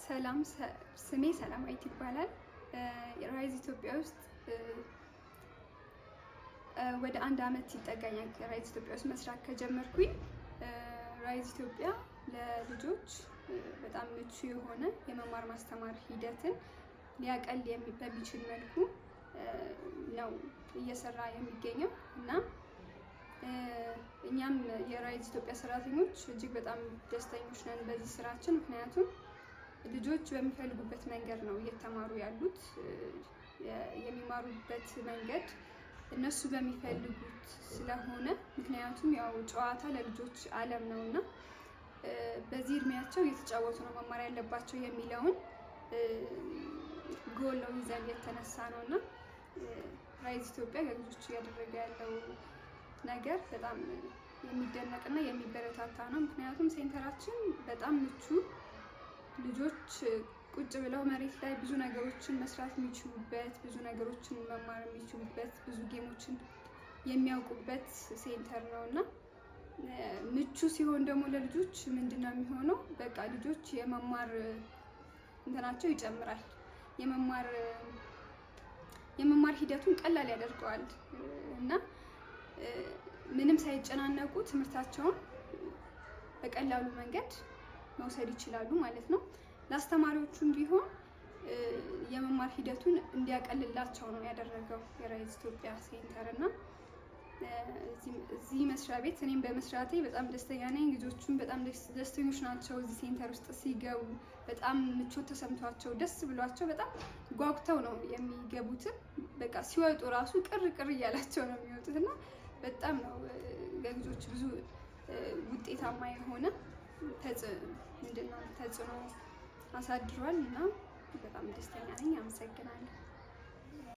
ሰላም፣ ስሜ ሰላማዊት ይባላል። ራይዝ ኢትዮጵያ ውስጥ ወደ አንድ አመት ይጠጋኛል ራይዝ ኢትዮጵያ ውስጥ መስራት ከጀመርኩኝ። ራይዝ ኢትዮጵያ ለልጆች በጣም ምቹ የሆነ የመማር ማስተማር ሂደትን ሊያቀል በሚችል መልኩ ነው እየሰራ የሚገኘው እና እኛም የራይዝ ኢትዮጵያ ሰራተኞች እጅግ በጣም ደስተኞች ነን በዚህ ስራችን። ምክንያቱም ልጆች በሚፈልጉበት መንገድ ነው እየተማሩ ያሉት። የሚማሩበት መንገድ እነሱ በሚፈልጉት ስለሆነ፣ ምክንያቱም ያው ጨዋታ ለልጆች ዓለም ነው እና በዚህ እድሜያቸው እየተጫወቱ ነው መማር ያለባቸው የሚለውን ጎል ነው ይዘን የተነሳ ነው እና ራይዝ ኢትዮጵያ ለልጆች እያደረገ ያለው ነገር በጣም የሚደነቅና የሚበረታታ ነው። ምክንያቱም center ኣችን በጣም ምቹ፣ ልጆች ቁጭ ብለው መሬት ላይ ብዙ ነገሮችን መስራት የሚችሉበት፣ ብዙ ነገሮችን መማር የሚችሉበት፣ ብዙ game ኦችን የሚያውቁበት center ነው እና ምቹ ሲሆን ደግሞ ለልጆች ምንድን ነው የሚሆነው? በቃ ልጆች የመማር እንትናቸው ይጨምራል። የመማር ሂደቱን ቀላል ያደርገዋል እና ምንም ሳይጨናነቁ ትምህርታቸውን በቀላሉ መንገድ መውሰድ ይችላሉ ማለት ነው። ለአስተማሪዎቹም ቢሆን የመማር ሂደቱን እንዲያቀልላቸው ነው ያደረገው የራይዝ ኢትዮጵያ center እና እዚህ መስሪያ ቤት እኔም በመስራቴ በጣም ደስተኛ ነኝ። ልጆቹም በጣም ደስተኞች ናቸው። እዚህ center ውስጥ ሲገቡ በጣም ምቾት ተሰምቷቸው፣ ደስ ብሏቸው፣ በጣም ጓጉተው ነው የሚገቡትን። በቃ ሲወጡ ራሱ ቅር ቅር እያላቸው ነው የሚወጡት እና በጣም ነው ለልጆች ብዙ ውጤታማ የሆነ ምንድን ነው ተጽዕኖ አሳድሯል እና በጣም ደስተኛ ነኝ። አመሰግናለሁ።